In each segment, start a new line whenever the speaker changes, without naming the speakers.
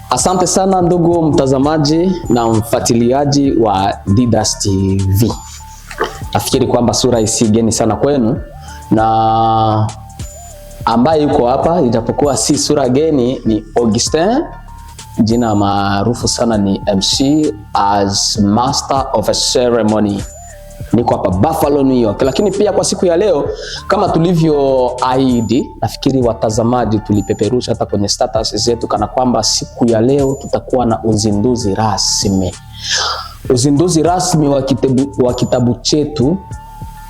Asante sana ndugu mtazamaji na mfuatiliaji wa Didas TV. Nafikiri kwamba sura si geni sana kwenu na ambaye yuko hapa ijapokuwa si sura geni ni Augustin, jina maarufu sana ni MC as Master of a Ceremony. Niko hapa Buffalo, New York. Lakini pia kwa siku ya leo kama tulivyoahidi, nafikiri watazamaji tulipeperusha hata kwenye status zetu kana kwamba siku ya leo tutakuwa na uzinduzi rasmi, uzinduzi rasmi wa kitabu chetu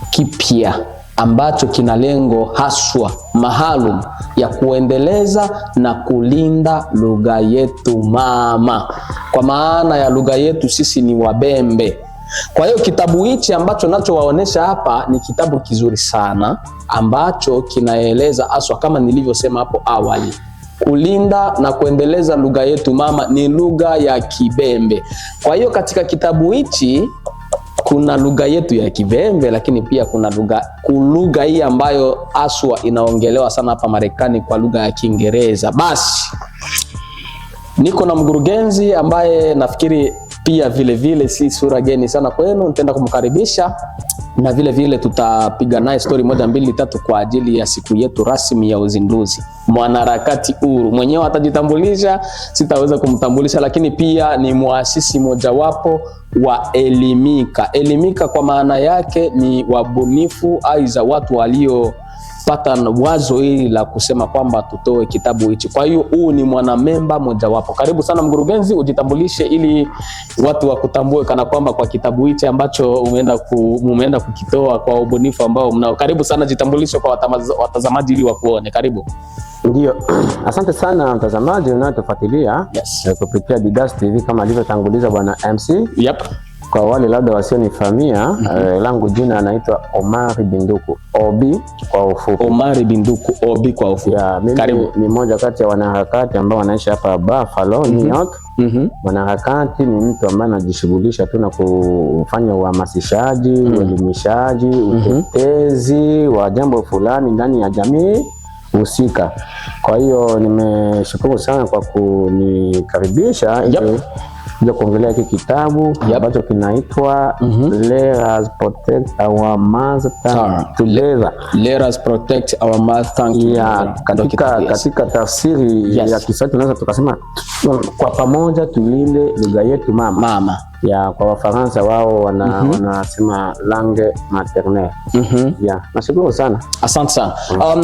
kipya ambacho kina lengo haswa maalum ya kuendeleza na kulinda lugha yetu mama. Kwa maana ya lugha yetu sisi ni Wabembe. Kwa hiyo kitabu hichi ambacho nachowaonesha hapa ni kitabu kizuri sana ambacho kinaeleza haswa kama nilivyosema hapo awali, kulinda na kuendeleza lugha yetu mama ni lugha ya Kibembe. Kwa hiyo katika kitabu hichi kuna lugha yetu ya Kibembe, lakini pia kuna lugha hii ambayo haswa inaongelewa sana hapa Marekani kwa lugha ya Kiingereza. Basi niko na mkurugenzi ambaye nafikiri pia vile vile si sura geni sana kwenu, nitaenda kumkaribisha na vile vile tutapiga naye story moja mbili tatu kwa ajili ya siku yetu rasmi ya uzinduzi. Mwanaharakati huru mwenyewe atajitambulisha, sitaweza kumtambulisha, lakini pia ni muasisi mojawapo wa Elimika. Elimika kwa maana yake ni wabunifu aiza watu walio pata wazo hili la kusema kwamba tutoe kitabu hichi. Kwa hiyo huu ni mwanamemba mojawapo. Karibu sana mkurugenzi, ujitambulishe ili watu wakutambue kana kwamba kwa kitabu hichi ambacho umeenda kukitoa kwa ubunifu ambao mnao. Karibu sana, jitambulishe kwa watazamaji ili wakuone. Karibu.
Ndio, asante sana mtazamaji unayotufuatilia kupitia Didas TV kama alivyotanguliza bwana MC. Kwa wale labda wasionifahamia, langu jina anaitwa Omari Binduku, Obi kwa ufupi.
Omari Binduku, Obi kwa ufupi.
Ya, mimi
Karibu.
Ni mmoja kati ya wanaharakati ambao wanaishi hapa Buffalo, New York. Mwanaharakati ni mtu ambaye anajishughulisha tu na kufanya uhamasishaji, uelimishaji, utetezi wa jambo fulani ndani ya jamii husika. Kwa hiyo nimeshukuru sana kwa kunikaribisha ili kuja kuongelea hiki kitabu ambacho kinaitwa Let Us Protect Our Mother Tongue Together.
Let us protect our mother tongue
Ya,
together. Ndio
katika,
kitabu, yes.
katika tafsiri ya Kiswahili tunaweza tukasema kwa pamoja tulinde lugha yetu mama.
Mama.
Ya, kwa Wafaransa wao wanasema langue maternelle. Ya, nashukuru sana.
Asante sana.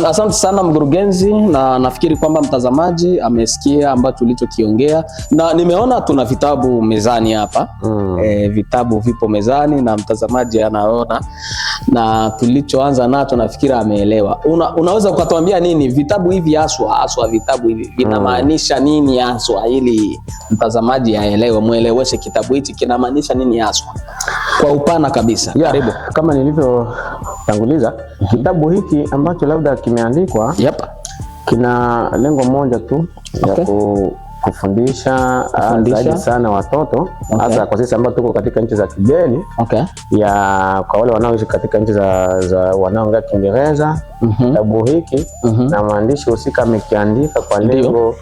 Asante sana mkurugenzi, na nafikiri kwamba mtazamaji amesikia ambacho ulichokiongea, na nimeona tuna vitabu mezani hapa. Vitabu vipo mezani na mtazamaji anaona, na tulichoanza nacho nafikiri ameelewa. Unaweza ukatuambia nini vitabu hivi haswa haswa, vitabu hivi vinamaanisha nini haswa, ili mtazamaji aelewe, mweleweshe kitabu hichi kinamaanisha nini haswa kwa upana kabisa.
Ya,
Karibu.
kama nilivyotanguliza, kitabu hiki ambacho labda kimeandikwa kina lengo moja tu ya kufundisha,
Kufundisha.
zaidi sana watoto, hasa kwa sisi ambao tuko katika nchi za kigeni, ya kwa wale wanaoishi katika nchi za wanaoongea Kiingereza. Kitabu hiki na mwandishi husika amekiandika kwa lengo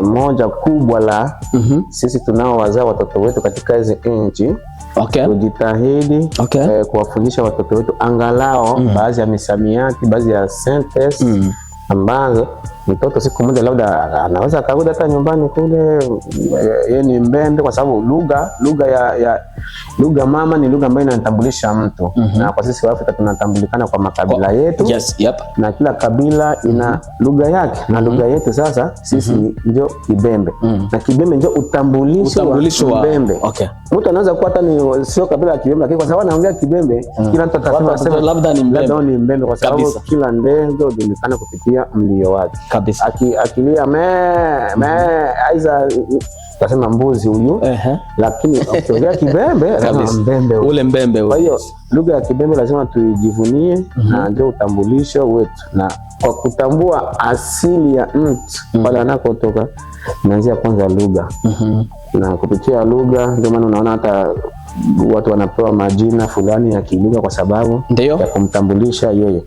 moja kubwa la sisi tunaowazaa watoto wetu katika hizi nchi tujitahidi kuwafundisha watoto wetu angalau baadhi ya misamiati, baadhi ya sentence ambazo mtoto siku moja labda anaweza akarudi hata nyumbani kule, yeye ni Mbembe, kwa sababu lugha ya lugha mama ni lugha ambayo inatambulisha mtu na kwa sisi wa Afrika tunatambulikana kwa makabila yetu na kila kabila ina lugha yake na lugha yetu sasa sisi ndio Kibembe na Kibembe ndio utambulisho,
Utambulisho
wa Mbembe. Mtu anaweza kuwa hata ni sio kabila ya Kibembe, lakini kwa sababu anaongea Kibembe kila mtu atasema
Watu watasema labda ni Mbembe.
Labda ni Mbembe kwa sababu kila ndege hujulikana kupitia mlio wake. Akilia me me aiza utasema mbuzi huyu, lakini ukiongea Kibembe lazima Mbembe huyu.
Ule Mbembe
Kwa
ule.
hiyo lugha ya Kibembe lazima tuijivunie na ndio utambulisho wetu, na kwa kutambua asili ya mtu pale anakotoka, inaanzia kwanza lugha na kupitia lugha. Ndio maana unaona hata Watu wanapewa majina fulani ya kilugha kwa sababu ya kumtambulisha yeye.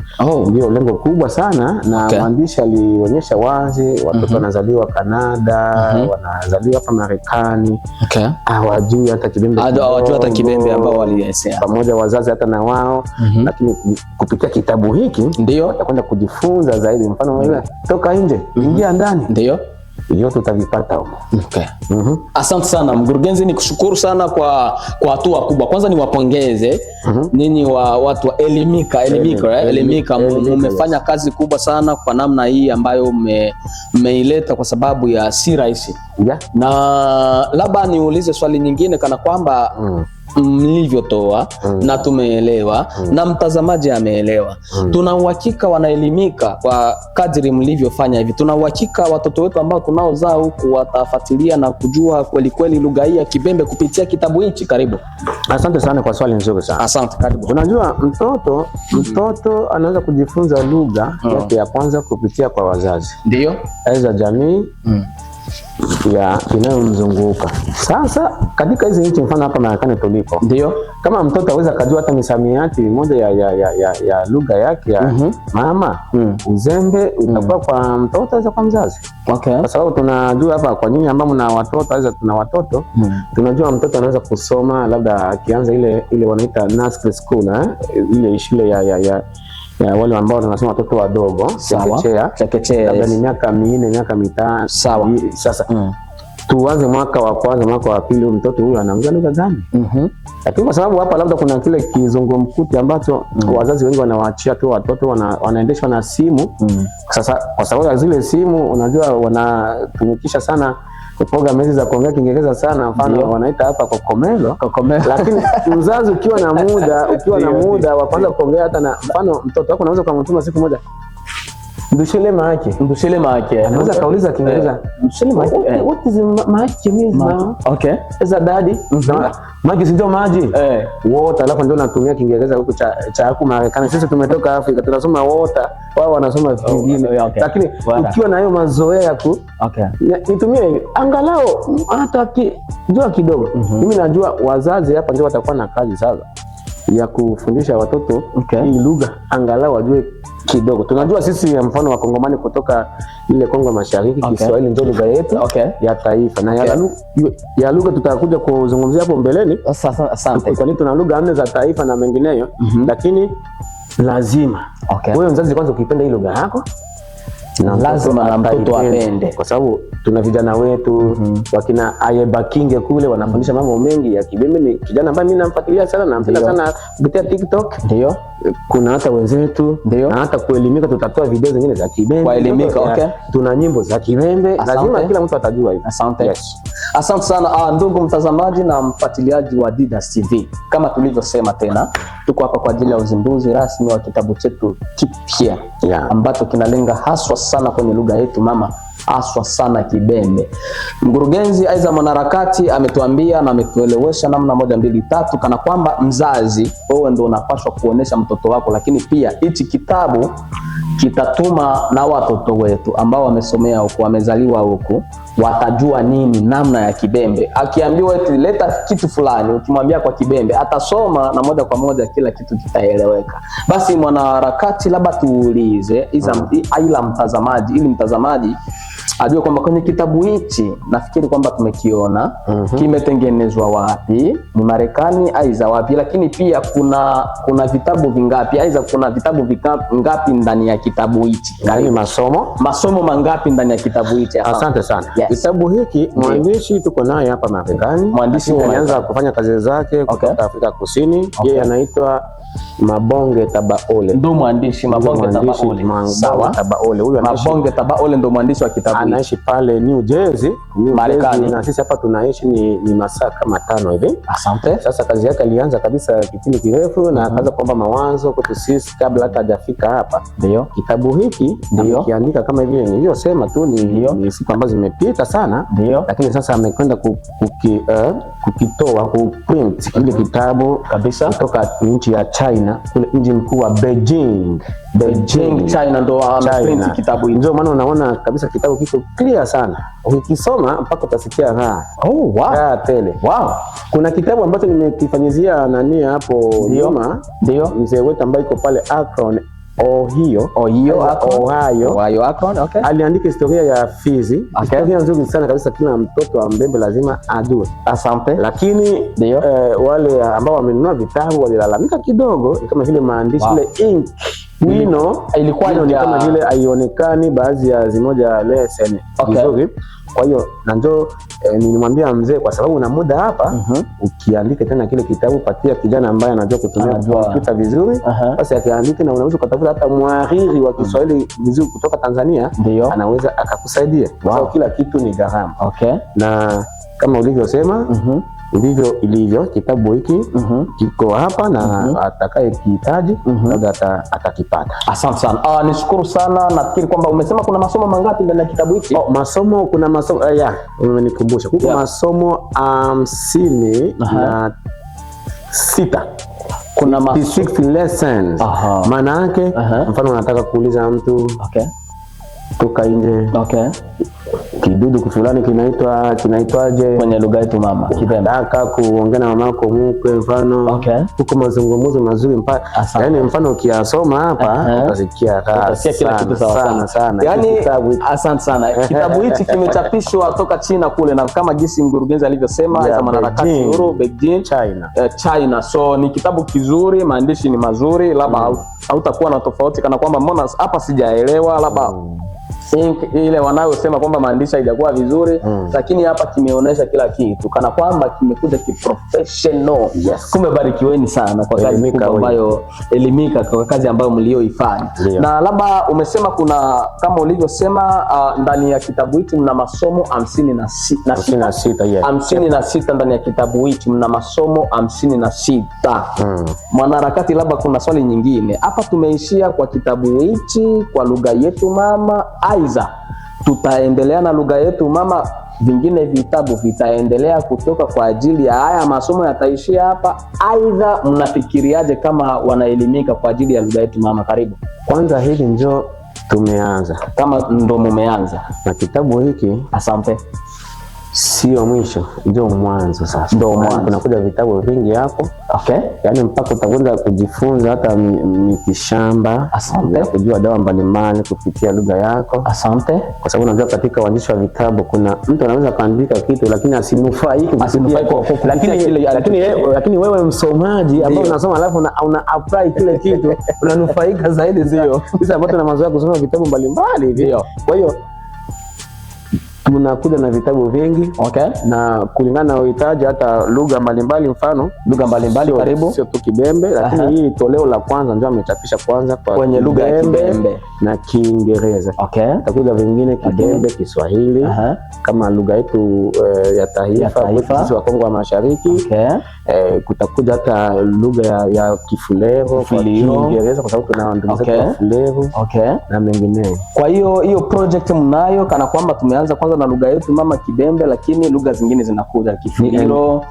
Ndio lengo kubwa sana na mwandishi alionyesha wazi watoto wanazaliwa Kanada, wanazaliwa hapa Marekani, hawajui hata Kibembe,
hawajui hata Kibembe ambao waliesea
pamoja wazazi hata na wao, lakini kupitia kitabu hiki watakwenda kujifunza zaidi. Mfano wewe toka nje, ingia ndani, yote utavipata huko.
Asante sana mkurugenzi, nikushukuru sana kwa hatua kubwa. Kwanza niwapongeze ninyi wa watu wa Elimika, Elimika, Elimika, mmefanya kazi kubwa sana kwa namna hii ambayo mmeileta, kwa sababu ya si rahisi. Na labda niulize swali nyingine, kana kwamba mlivyotoa na tumeelewa na mtazamaji ameelewa, tuna uhakika wanaelimika kwa kadri mlivyofanya hivi. Tuna uhakika watoto wetu ambao tunaozaa huku watafuatilia na kujua kweli kweli lugha hii ya Kibembe kupitia kitabu hichi. Karibu.
Asante sana kwa swali nzuri sana.
Asante, karibu.
Unajua mtoto anaweza kujifunza lugha yake ya kwanza kupitia kwa wazazi,
ndio
aidha jamii ya inayomzunguka. Sasa katika hizi nchi, mfano hapa Marekani tulipo,
ndio
kama mtoto aweza kujua hata misamiati moja ya lugha yake ya mama, uzembe utakuwa kwa mtoto aweza kwa mzazi. Kwa sababu tunajua hapa, kwa nyinyi ambao mna watoto aweza tuna watoto, tunajua mtoto anaweza kusoma labda akianza ile wanaita nursery school, ile shule ya wale ambao wanasema watoto wadogo, chekechea, labda ni miaka 4, miaka 5.
Sawa.
Sasa tuanze mwaka wa kwanza, mwaka wa pili, mtoto huyu anaongea lugha gani? Lakini kwa sababu hapa labda kuna kile kizungumkuti ambacho wazazi wengi wanawaachia tu watoto wanaendeshwa na simu. Sasa kwa sababu ya zile simu, unajua wanatumikisha sana program hizi za kuongea Kiingereza sana, mfano wanaita hapa kokomelo.
Kokomelo.
Lakini mzazi ukiwa na muda, wa kwanza kuongea hata na mfano mtoto wako unaweza kumtuma siku moja Ndushele maake.
Ndushele maake.
Anaweza kauliza Kiingereza. Ndushele maake. What is maake means now?
Okay.
Is that daddy? Maji si ndio maji? Water, alafu ndio natumia Kiingereza huko cha huko Marekani. Sisi tumetoka Afrika tunasoma water, wao wanasoma vingine. Lakini ukiwa na hayo mazoea ya ku nitumie angalau hata kijua kidogo. Mimi najua wazazi hapa ndio watakuwa na kazi sasa ya kufundisha watoto hii lugha angalau wajue kidogo. Tunajua sisi mfano wa Kongomani kutoka ile Kongo Mashariki, Kiswahili ndio lugha yetu ya taifa. Na ya lugha tutakuja kuzungumzia hapo mbeleni.
Asante.
Kwa nini tuna lugha 4 za taifa na mengineyo, lakini lazima wewe mzazi kwanza ukipenda hii lugha yako,
na lazima na mtoto apende,
kwa sababu tuna vijana wetu wakina Ayeba Kinge kule wanafundisha mambo mengi ya Kibembe. Ni kijana ambaye mimi namfuatilia sana, nampenda sana kupitia TikTok.
Ndio
kuna hata wenzetu na hata kuelimika, tutatoa video zingine za Kibembe
kuelimika.
Tuna nyimbo za Kibembe, lazima kila mtu atajua hivi.
Asante. Yes. Asante sana ndugu mtazamaji na mfuatiliaji wa Didas TV. Kama tulivyosema tena, tuko hapa kwa ajili ya uzinduzi rasmi wa kitabu chetu kipya ambacho kinalenga haswa sana kwenye lugha yetu mama, haswa sana Kibembe. Mkurugenzi aiza mwanaharakati ametuambia na ametuelewesha namna 1 2 3, kana kwamba mzazi wewe ndio unapaswa kuonesha mtoto wako, lakini pia hichi kitabu kitatuma na watoto wetu ambao wamesomea huku, wamezaliwa huku, watajua nini namna ya Kibembe. Akiambiwa eti leta kitu fulani, ukimwambia kwa Kibembe atasoma na moja kwa moja kila kitu kitaeleweka. Basi mwanaharakati, labda tuulize ila mtazamaji, ili mtazamaji ajue kwamba kwenye kitabu hichi nafikiri kwamba tumekiona kimetengenezwa wapi, ni Marekani aiza wapi, lakini pia kuna vitabu vingapi, aiza kuna vitabu vingapi ndani ya kitabu hichi,
yaani masomo
mangapi ndani ya kitabu hichi.
Asante sana. Kitabu hiki mwandishi tuko naye hapa Marekani,
mwandishi
alianza kufanya kazi zake kutoka Afrika Kusini. Yeye anaitwa Mabonge Tabaole.
Ndio mwandishi Mabonge Tabaole.
Sawa. Tabaole huyu
Mabonge Tabaole ndio mwandishi wa kitabu.
Anaishi pale New Jersey,
Marekani.
Na sisi hapa tunaishi ni masaa kama 5 hivi.
Asante.
Sasa kazi yake alianza kabisa kipindi kirefu na akaanza kuomba mawazo kwetu sisi kabla hata hajafika hapa.
Ndio.
Kitabu hiki amekiandika kama hivi nilivyosema tu ni siku ambazo zimepita sana.
Ndio.
Lakini sasa amekwenda kukitoa kuprint kile kitabu
kabisa
kutoka nchi ya China, kule mji mkuu wa Beijing.
Beijing, China ndo ameprint kitabu hicho.
Ndio maana unaona kabisa kitabu kiko clear sana. Ukikisoma mpaka utasikia raha.
Oh, wow.
Raha tele.
Wow.
Kuna kitabu ambacho nimekifanyizia nani hapo nyuma.
Ndio.
Mzee wetu ambaye yuko pale Akron, Ohio. Ohio.
Akron, okay.
Aliandika historia ya Fizi.
Okay.
Historia nzuri sana kabisa, kila mtoto wa Mbembe lazima ajue.
Asante.
Lakini wale ambao wamenunua vitabu walilalamika kidogo, kama vile maandishi ile ink wino
ilikuwa
ni kama vile haionekani baadhi ya zimoja lesson vizuri. Kwa hiyo na njoo nilimwambia mzee, kwa sababu una muda hapa, ukiandika tena kile kitabu patia kijana ambaye anajua kutumia kompyuta vizuri, basi akiandike, na unaweza kutafuta hata mhariri wa Kiswahili vizuri kutoka Tanzania, anaweza akakusaidia. Kwa sababu kila kitu ni gharama.
Okay.
Na kama ulivyosema, ndivyo ilivyo. Kitabu hiki kiko hapa na atakaye kihitaji labda atakipata.
Asante sana. Nishukuru sana. Nafikiri kwamba umesema kuna masomo mangapi ndani ya kitabu hiki?
Masomo, kuna masomo umenikumbusha. Kuna masomo 56.
Kuna
56 lessons. Maana yake mfano unataka kuuliza mtu, toka nje. Kidudu fulani kinaitwaje
kwenye lugha yetu mama, Kibembe.
Nataka kuongea na mamako mkwe mfano. Huko mazungumzo mazuri mpaka. Yaani mfano ukiyasoma hapa utasikia
kila kitu sawa
sana sana.
Yaani asante sana. Kitabu hichi kimechapishwa toka China kule, na kama jinsi mkurugenzi alivyosema, za mwanaharakati huru Beijing,
China.
China. So ni kitabu kizuri, maandishi ni mazuri, labda hautakuwa na tofauti kana kwamba mbona hapa sijaelewa, labda ile wanayosema kwamba maandishi haijakuwa vizuri, lakini hapa kimeonesha kila kitu kana kwamba kimekuja kiprofessional.
Yes.
Kumebarikiweni sana kwa kazi kubwa ambayo Elimika, kwa kazi ambayo mlioifanya. Na labda umesema kuna, kama ulivyosema, ndani ya kitabu hiki mna masomo 56.
Yeah.
56 ndani ya kitabu hiki mna masomo 56. Mwanaharakati, labda kuna swali nyingine hapa. Tumeishia kwa kitabu hichi kwa lugha yetu mama. Aiza tutaendelea na lugha yetu mama, vingine vitabu vitaendelea kutoka kwa ajili ya haya masomo yataishia hapa. Aidha, mnafikiriaje kama wanaelimika kwa ajili ya lugha yetu mama? Karibu.
Kwanza hili njo tumeanza,
kama ndo mumeanza
na kitabu hiki.
Asante.
Sio mwisho, ndio mwanzo sasa.
Ndio mwanzo.
Kunakuja vitabu vingi hapo.
Okay.
Yaani mpaka utakwenda kujifunza hata mitishamba.
Asante.
Kujua dawa mbalimbali kupitia lugha yako.
Asante.
Kwa sababu unajua katika uandishi wa vitabu kuna mtu anaweza kaandika kitu lakini asinufaike, lakini wewe msomaji ambaye unasoma alafu una apply kile kitu unanufaika zaidi, sio? Sisi ambao tuna mazoea kusoma vitabu mbalimbali hivi. Kwa hiyo tunakuja na vitabu vingi.
Okay.
Na kulingana na uhitaji hata lugha mbalimbali, mfano
lugha mbalimbali, karibu
sio tu Kibembe, lakini hii toleo la kwanza ndio amechapisha kwanza kwa
kwenye lugha ya Kibembe
na Kiingereza.
Okay.
Itakuja vingine Kibembe, Kiswahili kama lugha yetu ya taifa sisi wa Kongo wa Mashariki.
Okay.
Kutakuja hata lugha ya Kifulero kwa Kiingereza kwa sababu tuna ndugu zetu wa Fulero.
Okay.
Na mengineyo.
Kwa hiyo hiyo project mnayo kana kwamba tumeanza kwanza na lugha yetu mama Kibembe, lakini lugha zingine zinakuja, Kifulero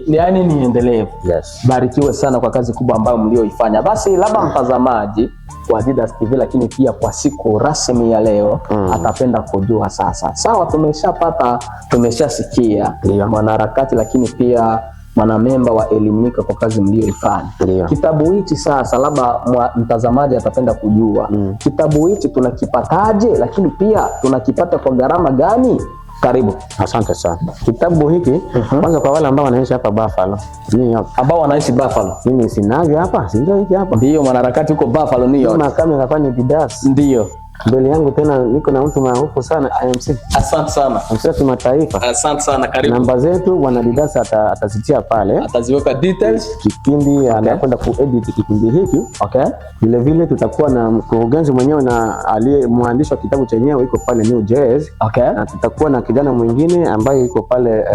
yaani ni endelevu.
Yes.
Barikiwe sana kwa kazi kubwa ambayo mlioifanya. Basi labda mtazamaji wa Didas TV, lakini pia kwa siku rasmi ya leo atapenda kujua sasa. Sawa, tumeshapata, tumeshasikia mwanaharakati, lakini pia mwanamemba wa Elimika kwa kazi mlioifanya. Kitabu hichi sasa labda mtazamaji atapenda kujua kitabu hichi tunakipataje, lakini pia tunakipata kwa gharama gani? Karibu.
Asante sana. Kitabu hiki kwanza kwa wale ambao wanaishi hapa Buffalo, New York.
Ambao wanaishi Buffalo.
Mimi sinavyo hapa, si ndio hiki hapa?
Ndio, mwanaharakati huko Buffalo, New York.
Kama kamera kwani Didas.
Ndio.
Mbele yangu tena niko na mtu maarufu sana IMC.
Asante sana.
MC wa kimataifa.
Asante sana, karibu.
Namba zetu bwana Didas atazitia pale.
Ataziweka details.
Kipindi anakwenda kuedit kipindi hiki.
Okay.
Vile vile tutakuwa na mkurugenzi mwenyewe na aliye mwandishi wa kitabu chenyewe iko pale New Jersey.
Okay.
Na tutakuwa na kijana mwingine ambaye iko pale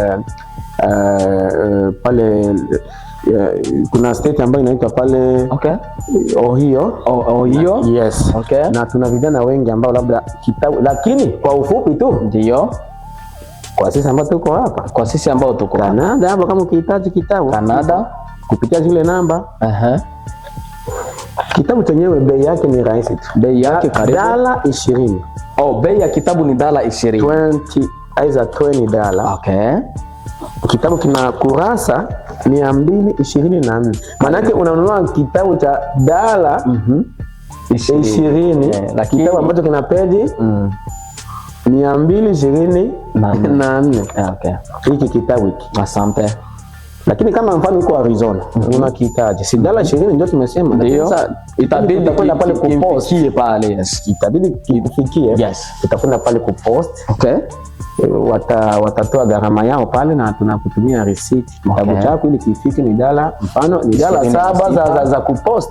pale kuna state ambayo inaitwa pale Ohio.
Ohio.
Yes.
Okay.
Na tuna vijana wengi ambao labda kitabu, lakini kwa ufupi tu
ndio
kwa sisi ambao tuko hapa,
kwa sisi ambao tuko
Canada hapo, kama ukihitaji kitabu
Canada
kupitia zile namba Kitabu chenyewe bei yake ni rahisi tu.
Bei yake karibu
$20.
Oh, bei ya kitabu ni $20.
20, aidha $20.
Okay.
Kitabu kina kurasa 224. Maanake unanunua kitabu cha $20,
lakini
kitabu ambacho kina peji 224.
Okay.
Hiki kitabu hiki.
Asante.
Lakini kama mfano uko Arizona, unakihitaji. Si $20 ndio tumesema.
Ndio.
Sasa
Itabidi
tutakwenda pale kupost.
Kimfikie pale. Yes.
Itabidi kikufikie.
Yes.
Tutakwenda pale kupost.
Okay.
Watatoa gharama yao pale na tunakutumia receipt kitabu chako ili kifike. Ni dola, mfano ni $7 za kupost.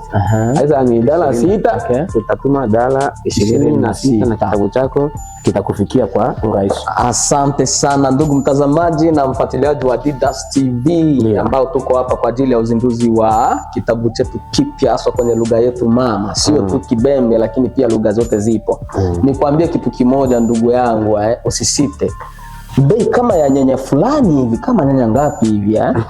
Aidha ni $6, utatuma $26 na kitabu chako kitakufikia kwa urahisi.
Asante sana ndugu mtazamaji na mfuatiliaji wa Didas TV, ambao tuko hapa kwa ajili ya uzinduzi wa kitabu chetu kipya, haswa kwenye lugha yetu mama, sio tu Kibembe lakini pia lugha zote zipo. Nikwambie kitu kimoja ndugu yangu, usisite. Bei kama ya nyanya fulani hivi, kama nyanya ngapi hivi $20.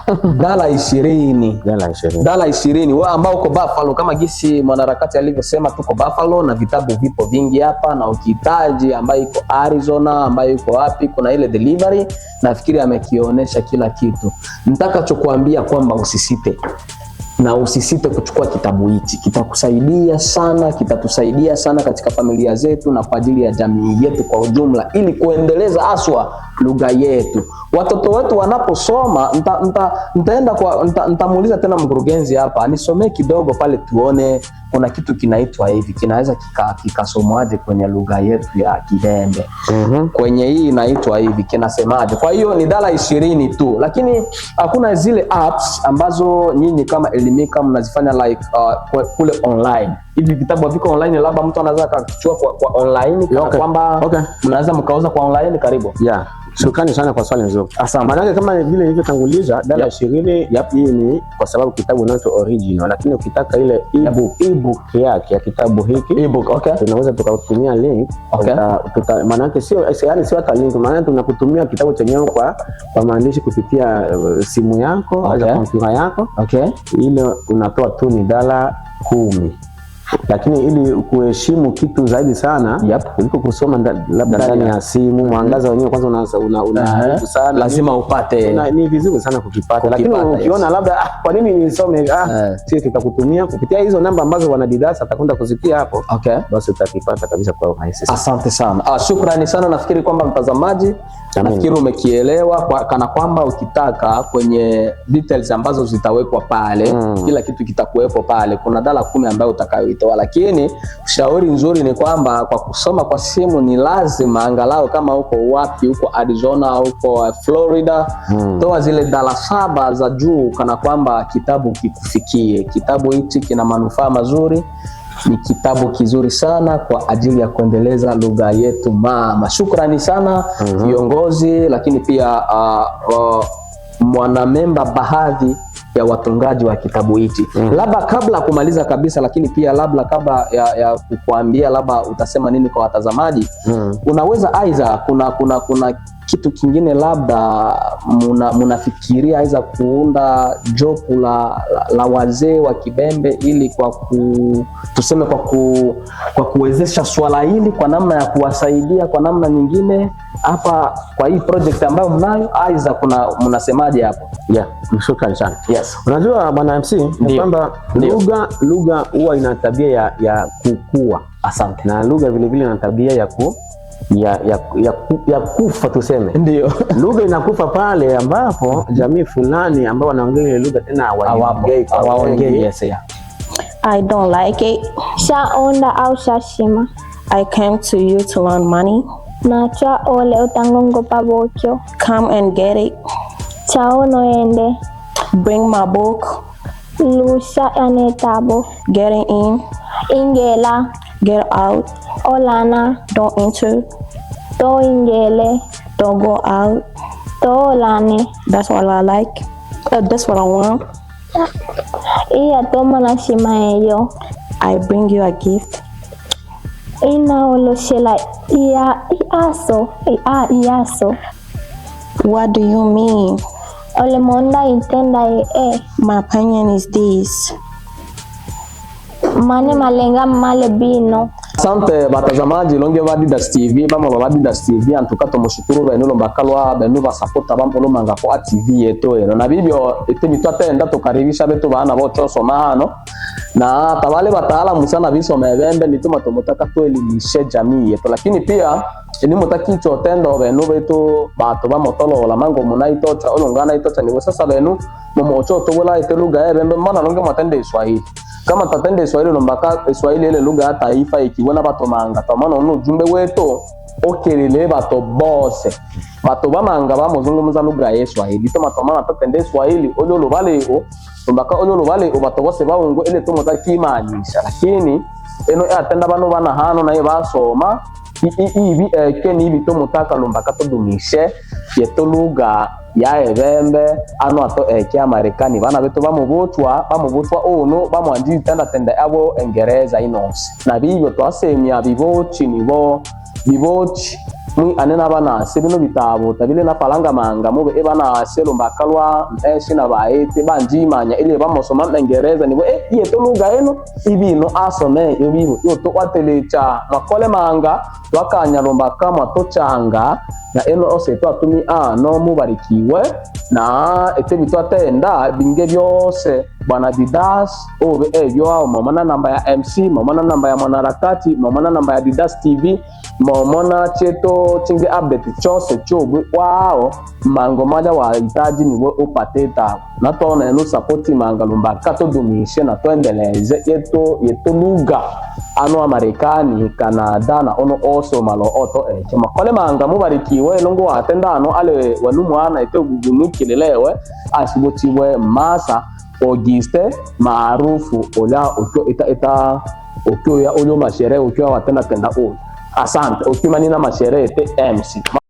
$20.
$20. Wewe ambao uko Buffalo, kama gisi mwanaharakati alivyosema, tuko Buffalo na vitabu vipo vingi hapa, na ukihitaji ambaye iko Arizona, ambaye iko wapi, kuna ile delivery, nafikiri amekionyesha kila kitu. Nitakachokuambia kwamba usisite, na usisite kuchukua kitabu hichi, kitakusaidia sana, kitatusaidia sana katika familia zetu na kwa ajili ya jamii yetu kwa ujumla, ili kuendeleza haswa lugha yetu. Watoto wetu wanaposoma, nitamuuliza tena mkurugenzi hapa anisomee kidogo pale, tuone kuna kitu kinaitwa hivi, kinaweza kikasomwaje kwenye lugha yetu ya Kibembe. Kwenye hii inaitwa hivi, kinasemaje? Kwa hiyo ni $20 tu, lakini hakuna zile apps ambazo nyinyi kama Elimika mnazifanya like kule online. Hivi vitabu viko online, labda mtu anaweza akachukua kwa online, kana kwamba mnaweza mkauza kwa online. Karibu.
Yeah. Shukrani sana kwa swali nzuri.
Asante.
Maanake kama vile nilivyotanguliza $20 hii ni kwa sababu kitabu nacho original, lakini ukitaka ile ebook yake ya kitabu hiki,
ebook, okay,
tunaweza tukakutumia link.
Okay.
Maanake sio, yaani sio hata link, maana tunakutumia kitabu chenyewe kwa maandishi kupitia simu yako au kompyuta yako.
Okay.
Ile unatoa tu ni $10. Lakini ili kuheshimu kitu zaidi sana kuliko kusoma labda ndani ya simu, mwangaza wenyewe kwanza una sana,
lazima upate.
Ni vizuri sana kukipata, lakini ukiona labda kwa nini nisome, sisi tutakutumia kupitia hizo namba ambazo wana Didas atakwenda kuzitia hapo.
Okay.
Basi utakipata kabisa kwa urahisi.
Asante sana. Shukrani sana. Nafikiri kwamba mtazamaji, nafikiri umekielewa kana kwamba ukitaka kwenye details ambazo zitawekwa pale, kila kitu kitakuwepo pale. Kuna $10 ambayo utakayoitoa, lakini ushauri nzuri ni kwamba kwa kusoma kwa simu ni lazima angalau kama uko wapi, uko Arizona, uko Florida, toa zile $7 za juu kana kwamba kitabu kikufikie. Kitabu hichi kina manufaa mazuri, ni kitabu kizuri sana kwa ajili ya kuendeleza lugha yetu mama. Shukrani sana viongozi, lakini pia mwanamemba baadhi ya watungaji wa kitabu hichi. Labda kabla kumaliza kabisa, lakini pia labda kabla ya kukuambia labda utasema nini kwa watazamaji, unaweza aidha kuna kitu kingine labda munafikiria aidha kuunda jopo la wazee wa Kibembe ili kwa kuwezesha swala hili kwa namna ya kuwasaidia kwa namna nyingine hapa kwa hii project ambayo mnayo, aidha kuna mnasemaje hapo?
Yeah, shukrani sana.
Yes.
Unajua bwana MC ni kwamba lugha huwa ina tabia ya kukua.
Asante.
Na lugha vile vile ina tabia ya kufa tuseme.
Ndio.
Lugha inakufa pale ambapo jamii fulani ambao wanaongea ile lugha tena hawaongei.
Yes, yeah.
I don't like it.
Shaonda au shashima.
I came to you to learn money.
Na cha ole utangongo pabokyo.
Come and get it.
Chaono ende.
Bring my book.
Lusha anetabo.
Getting in.
Ingela.
Get out.
Olana.
Don't enter.
To ingele.
Don't go out.
To olane.
That's what I like. That's what I want.
Iya toma na shima eyo.
I bring you a gift.
Ina oloshela iya iaso. Iya iaso.
What do you mean?
Olemonda intenda e.
My opinion is this.
Mane malenga male bino.
Asante batazamaji longe ba Didas TV, bamo ba Didas TV, antuka tomushukuru benu lombakalwa benu basapota bamulomanga ko TV yetu eno na bibyo ete mitwatenda tukaribisha betu bana bochosoma hano na tabale bataalamu sana bisoma ebembe nituma tumutaka tuelimishe jamii yetu, lakini pia nimutakicho tendo benu betu bato bamotolola mango munaitocha olungana itocha niwe sasa benu mumocho tubula ite lugha ebembe mbona longe mwatende Iswahili kama tatende Iswahili lombaka Iswahili ile lugha ya taifa ikiwena batomanga tomana ono ujumbe wetu okelele bato bose bato bamanga bamuzungumza lugha ya Swahili toma tomana tatende Swahili olyo lubaleo lombaka olyo lubaleo bato bose baungo ile tomo kimaanisha, lakini eno atenda bano bana hano naye basoma ibi eke ni ibi tomutaka lombaka todumishe yeto lugha ya ebembe ano ato eke ya Marekani bana betu bamubutwa ono bamwanji tenda tenda abo Engereza inonse na bibyo twasemya bibochi nibo bibochi mwi anena banase bino bitabo tabile na falanga manga mube ebanase lombakalwa mpeshi na baete banjimanya ile bamosoma Engereza nibo yeto lugha eno ibino asome ibino yoto watelecha makole manga twakanya lombaka mwatochanga na eno ose twatumi ano mubarikiwe na ete bitwatenda binge byose bwana Didas obe ebyo awo momona namba ya MC, momona namba ya mwanaharakati, momona namba ya Didas TV, momona cheto chinge update chose chobwe wao mango maja wahitaji niwe upate tabu na twaona eno support manga lumbaka todumishe na tuendeleze yeto yeto lugha ano Marekani, Canada na ono oso malo oto eche makole manga mubarikiwe longo watenda ano ale wenu mwana ete gugumukilelewe asibotiwe masa Auguste maarufu ola okyo ita ita okyo ya olyo mashere okyo watenda tenda o asante okyo manina mashere ete MC.